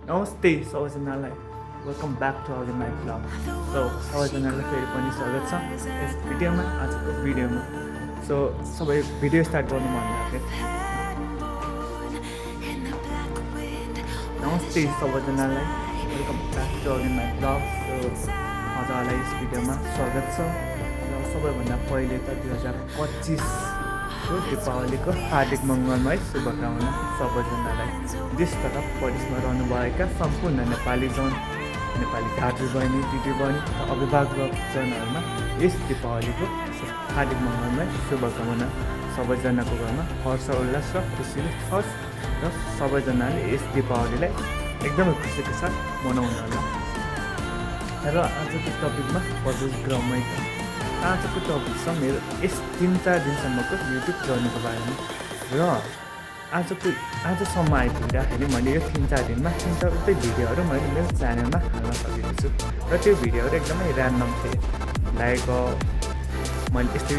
नमस्ते सबैजनालाई welcome back to our my blog so सबैजनालाई फेरि पनि स्वागत छ यस भिडियोमा आजको भिडियोमा सो सबै भिडियो स्टार्ट गर्नुभन्दा अगाडि नमस्ते सबैजनालाई welcome back to our my blog so हजुरहरूलाई यस भिडियोमा स्वागत छ र सबैभन्दा पहिले त 2025को दीपावलीको हार्दिक मङ्गलमय शुभकामना सबैजनालाई देश तथा परदेशमा रहनुभएका सम्पूर्ण नेपाली दाजुबहिनी दिदीबहिनी तथा अभिभावकजनहरूमा यस दीपावलीको हार्दिक मङ्गलमय शुभकामना सबैजनाको घरमा हर्ष उल्लास र खुसीले छस् र सबैजनाले यस दीपावलीलाई एकदमै खुसीको साथ मनाउनु होला र आजको टपिकमा प्रवेश गरौँ आजको टपिक छ मेरो यस 3-4 दिनसम्मको युट्युब जर्नीको बारेमा र आजसम्म आइपुग्दाखेरि मैले यो 3-4 दिनमा 3-4 भिडियोहरू मैले मेरो च्यानलमा हाल्न सकेको छु र त्यो भिडियोहरू एकदमै ऱ्यान्डम थिए लाइक मैले यस्तै